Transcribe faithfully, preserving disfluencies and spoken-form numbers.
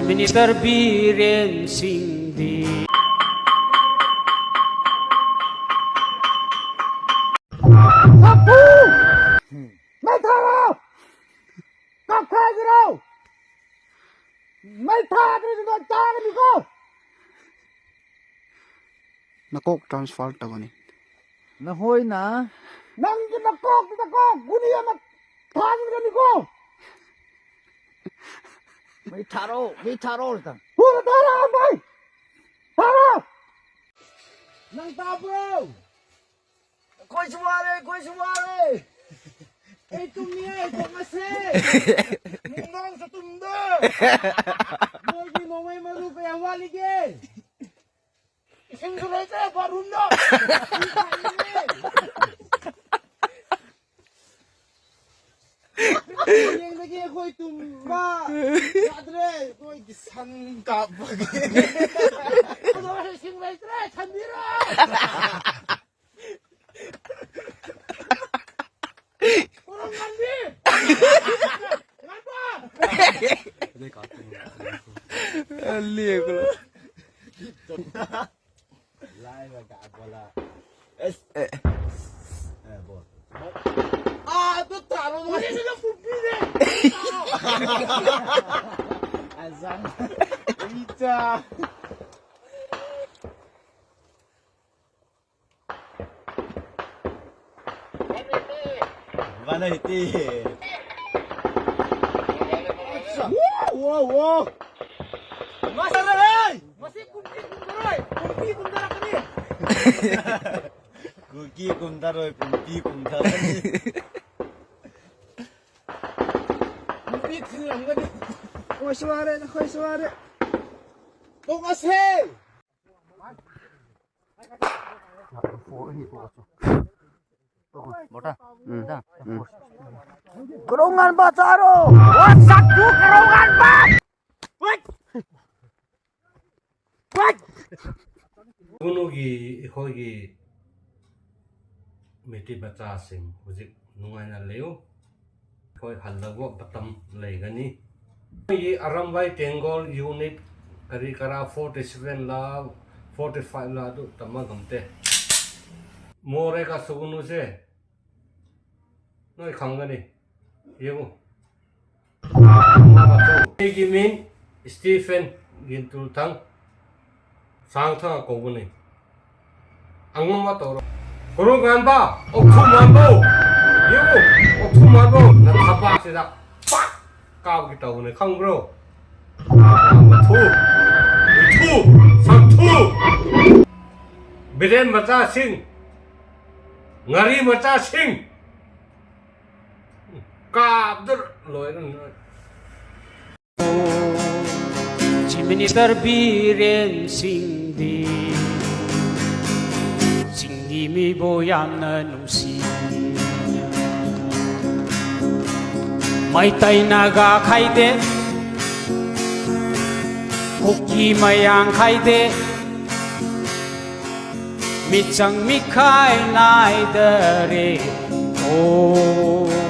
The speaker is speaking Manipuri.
ꯃꯤꯅꯤꯁꯇꯔ ꯕꯤꯔꯦꯟ ꯁꯤꯡꯗꯤ꯫ ꯃꯩ ꯊꯥꯔꯣ! ꯀꯛꯊꯠꯈ꯭ꯔꯣ! ꯃꯩ ꯊꯥꯗ꯭ꯔꯗꯤ ꯅꯣꯏ ꯇꯥꯒꯅꯤꯀꯣ! ꯅꯀꯣꯛ transfer ꯇꯧꯒꯅꯤ꯫ ꯅꯈꯣꯏꯅ ꯅꯪꯒꯤ ꯅꯀꯣꯛꯇꯨꯗꯀꯣ ꯒꯨꯂꯤ ꯑꯃ ꯊꯥꯖꯤꯟꯒꯅꯤꯀꯣ! ꯃꯩ ꯊꯥꯔꯣ, ꯃꯩ ꯊꯥꯔꯣ ꯑꯝꯇꯪ꯫ ꯊꯨꯅ ꯊꯥꯔꯣ, ꯃꯩ! ꯊꯥꯔꯣ! ꯅꯪ ꯇꯥꯕ꯭ꯔꯣ? ꯑꯩꯈꯣꯏꯁꯨ ꯋꯥꯔꯦ, ꯑꯩꯈꯣꯏꯁꯨ ꯋꯥꯔꯦ꯫ ꯑꯩ ꯇꯨꯝꯃꯤꯌꯦ, ꯇꯣꯛꯂꯁꯦ꯫ ꯅꯨꯡꯗꯥꯡꯁꯨ ꯇꯨꯝꯗꯦ꯫ ꯅꯣꯏꯒꯤ ꯅꯣꯡꯃꯩ ꯃꯔꯨ ꯀꯌꯥ ꯋꯥꯠꯂꯤꯒꯦ? ꯏꯁꯤꯡꯁꯨ ꯂꯩꯇ꯭ꯔꯦ ꯕꯥꯠꯔꯨꯝꯗ꯫ ꯍꯌꯦꯡꯗꯒꯤ ꯑꯩꯈꯣꯏ ꯇꯨꯝꯕ ꯌꯥꯗ꯭ꯔꯦ, ꯑꯩꯈꯣꯏꯒꯤ ꯁꯟ ꯀꯥꯞꯄꯒꯤ꯫ ꯑꯗꯣ ꯏꯁꯤꯡ ꯂꯩꯇ꯭ꯔꯦ, ꯊꯝꯕꯤꯔꯣ꯫ ꯀꯣꯔꯣꯝ ꯉꯥꯟꯕꯤ! ꯉꯥꯟꯕ! ꯑꯦꯁ꯫ ꯑꯦ꯫ ꯑꯦ, ꯕꯣꯜ꯫ ꯑꯥ, ꯑꯗꯨ ꯇꯥꯔꯣ, ꯃꯣꯏ꯫ ꯍꯧꯖꯤꯛꯁꯤꯅ ꯄꯨꯄꯤꯅꯦ꯫ ꯑꯁꯥꯡ꯫ ꯏꯆꯥ꯫ ꯏꯕꯥꯅ ꯍꯤꯇꯤ꯫ ꯋꯥ, ꯋꯥ, ꯋꯥ꯫ ꯃꯥꯁꯇꯔ ꯍꯦ! ꯃꯁꯤ ꯀꯨꯝꯕꯤ ꯀꯨꯝꯊꯔꯣꯏ, ꯀꯨꯝꯕꯤ ꯀꯨꯝꯊꯔꯛꯀꯅꯤ꯫ ꯀꯨꯀꯤ ꯀꯨꯝꯊꯔꯣꯏ, ꯀꯨꯝꯕꯤ ꯀꯨꯝꯊꯔꯅꯤ꯫ ꯀꯨꯝꯕꯤ ꯊꯤꯜꯂꯝꯒꯅꯤ꯫ ꯑꯩꯈꯣꯏꯁꯨ ꯋꯥꯔꯦ, ꯅꯈꯣꯏꯁꯨ ꯋꯥꯔꯦ꯫ ꯇꯣꯛꯂꯁꯦ꯫ ꯎꯝ꯫ ꯎꯝ꯫ ꯀꯣꯔꯧꯉꯥꯟꯕ ꯆꯥꯔꯣ! ꯋꯥ ꯁꯛꯇꯨ ꯀꯣꯔꯧꯉꯥꯟꯕ! ꯀꯣꯅꯨꯒꯤ ꯑꯩꯈꯣꯏꯒꯤ ꯃꯩꯇꯩ ꯃꯆꯥꯁꯤꯡ ꯍꯧꯖꯤꯛ ꯅꯨꯡꯉꯥꯏꯅ ꯂꯩꯌꯨ꯫ ꯑꯩꯈꯣꯏ ꯍꯜꯂꯛꯄ ꯃꯇꯝ ꯂꯩꯒꯅꯤ꯫ ꯑꯩꯈꯣꯏꯒꯤ ꯑꯔꯝꯕꯥꯏ ꯇꯦꯡꯒꯣꯜ ꯌꯨꯅꯤꯠ ꯀꯔꯤ ꯀꯔꯥ ꯐꯣꯔꯇꯤ ꯁꯚꯦꯟ ꯂꯥ, ꯐꯣꯔꯇꯤ ꯐꯥꯏꯚ ꯂꯥ ꯑꯗꯨ ꯇꯝꯕ ꯉꯝꯗꯦ꯫ ꯃꯣꯔꯦꯒ ꯁꯨꯒꯨꯅꯨꯁꯦ ꯅꯣꯏ ꯈꯪꯒꯅꯤ꯫ ꯌꯦꯡꯉꯨ꯫ ꯑꯩꯒꯤ ꯃꯤꯡ ꯁ꯭ꯇꯤꯐꯦꯟ ꯒꯤꯟꯇꯨꯊꯪ꯫ ꯁꯥꯡꯊ ꯀꯧꯕꯅꯤ꯫ ꯑꯉꯝꯕ ꯇꯧꯔꯣ꯫ ꯀꯣꯔꯧ ꯉꯥꯟꯕ, ꯑꯣꯛꯊꯨ ꯃꯥꯟꯕꯧ꯫ ꯌꯦꯡꯉꯨ, ꯑꯣꯛꯊꯨ ꯃꯥꯟꯕꯧ꯫ ꯅꯊꯕꯥꯛꯁꯤꯗ ꯄꯥꯛ ꯀꯥꯞꯀꯦ ꯇꯧꯕꯅꯤ, ꯈꯪꯕ꯭ꯔꯣ? ꯃꯊꯨ, ꯃꯤꯊꯨ, ꯁꯛꯊꯨ꯫ ꯕꯤꯔꯦꯟ ꯃꯆꯥꯁꯤꯡ, ꯉꯥꯔꯤ ꯃꯆꯥꯁꯤꯡ꯫ ꯀꯥꯞꯗ ꯂꯣꯏꯔꯦ ꯅꯣꯏ꯫ ꯆꯤꯞ ꯃꯤꯅꯤꯁꯇꯔ ꯕꯤꯔꯦꯟ ꯁꯤꯡꯗꯤ ꯆꯤꯡꯒꯤ ꯃꯤꯕꯨ ꯌꯥꯝꯅ ꯅꯨꯡꯁꯤ꯫ ꯃꯩꯇꯩ ꯅꯥꯒꯥ ꯈꯥꯏꯗꯦ, ꯀꯨꯀꯤ ꯃꯌꯥꯡ ꯈꯥꯏꯗꯦ, ꯃꯤꯆꯪ ꯃꯤꯈꯥꯏ ꯅꯥꯏꯗꯔꯦ꯫ ꯑꯣ꯫